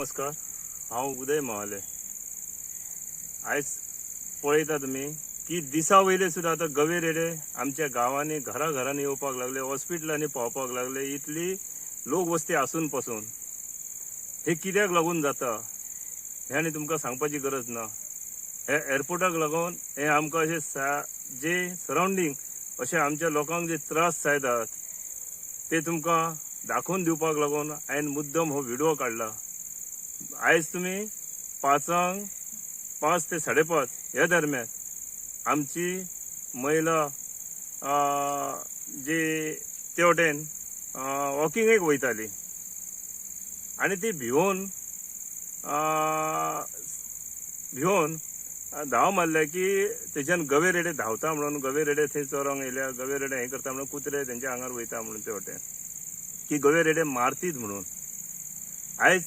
नमस्कार, हांव उदय महाले. आयज पळयता तुमी की दिसा वयले सुद्दां आतां गवे रेडे आमच्या गांवांनी, घरा घरांनी येवपाक लागले, हॉस्पिटलांनी पावपाक लागले. इतली लोक वस्ती आसून पासून हे कित्याक लागून जाता हें आनी तुमकां सांगपाची गरज ना. हे एअरपोर्टाक लागून हे आमकां अशें जे सरावंडींग अशें आमच्या लोकांक जे त्रास जायतात ते तुमकां दाखोवन दिवपाक लागून हांवें मुद्दम हो व्हिडिओ काडला. आयज तुमी 5, 5 ते 5:30 ह्या दरम्यान आमची महिला जी ते वटेन वॉकिंगेक वयताली आनी ती भिवून भिवून धांव मारल्या की थंयच्यान गवे रेडे धांवता म्हणून, गवे रेडे थंय चोरोंक येयल्या, गवे रेडे हें करता म्हणून, कुत्रे तेंच्या आंगार वयता म्हणून, ते वटेन की गवे रेडे मारतीत म्हणून. आयज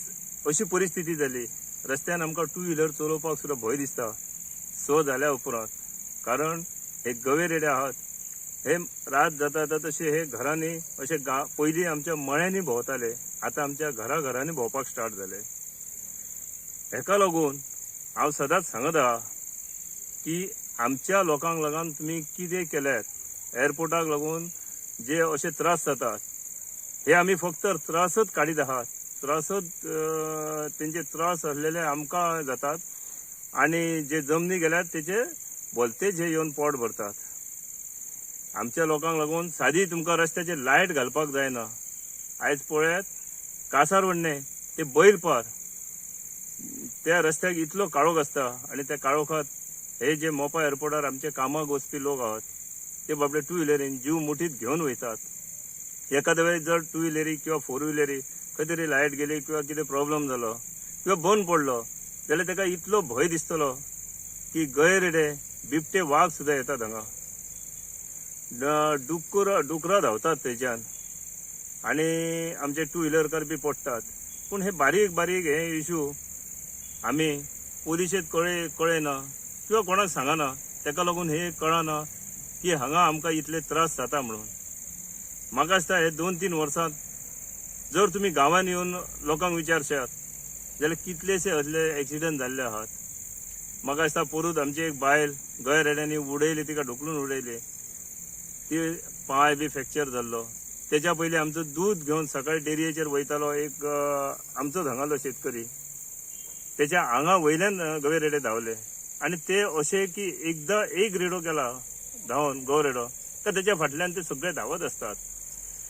अशी परिस्थिती जाली, रस्त्यान आमकां टू व्हिलर चलोवपाक सुद्दां भंय दिसता 6 जाल्या उपरांत, कारण हे गवे रेडे आहात हे रात जाता जाता तशे हे घरांनी अशे पयलीं आमच्या मळ्यांनी भोंवताले, आतां आमच्या घरा घरांनी भोंवपाक स्टार्ट जाले. हेका लागून हांव सदांच सांगत आहा की आमच्या लोकांक लागून तुमी कितें केल्यात, एअरपोर्टाक लागून जे अशे त्रास जातात हे आमी फक्त त्रासच काडीत आहात. त्रासच तेंचे त्रास आसलेले आमकां जातात आनी जे जमनी गेल्यात तेचे भलतेच हे येवन पोट भरतात. आमच्या लोकांक लागून सादी तुमकां रस्त्याचेर लायट घालपाक जायना. आयज पळयात, कासारवर्णे ते बैलपार त्या रस्त्याक इतलो काळोख आसता आनी त्या काळोखात हे जे मोपा एअरपोर्टार आमचे कामाक वचपी लोक आहात ते बाबडे टू व्हिलरीन जीव मुठीत घेवन वयतात. एखाद्या वेळेस जर टू व्हिलरी किंवा फोर व्हिलरी खंय तरी लायट गेली किंवा कितें प्रॉब्लम जालो किंवा बंद पडलो जाल्यार ताका इतलो भंय दिसतलो की गवे रेडे, बिबटे, वाग सुद्दां येतात हांगा. डुकर, डुकरां धांवतात थंयच्यान आनी आमचे टू व्हिलरकार बी पडटात. पूण हे बारीक बारीक हे इशू आमी पोलिशेंत कळयना किंवा कोणाक सांगना. ताका लागून हे कळना की हांगा आमकां इतले त्रास जाता म्हणून. म्हाका दिसता हे 2-3 वर्सांत जर तुमी गांवांत येवन लोकांक विचारशात जाल्यार कितलेशे असले एक्सिडंट जाल्ले आहात. म्हाका दिसता पोरूत आमची एक बायल गवे रेड्यांनी उडयली, तिका ढुकलून उडयली, ती पांय बी फ्रॅक्चर जाल्लो. तेच्या पयलीं आमचो दूद घेवन सकाळी डेरयेचेर वयतालो एक आमचोच हांगालो शेतकरी, तेच्या आंगा वयल्यान गवे रेडे धांवले आनी ते अशे की एकदां एक रेडो गेला धांवन गव रेडो तर तेच्या फाटल्यान ते सगळे धांवत आसतात.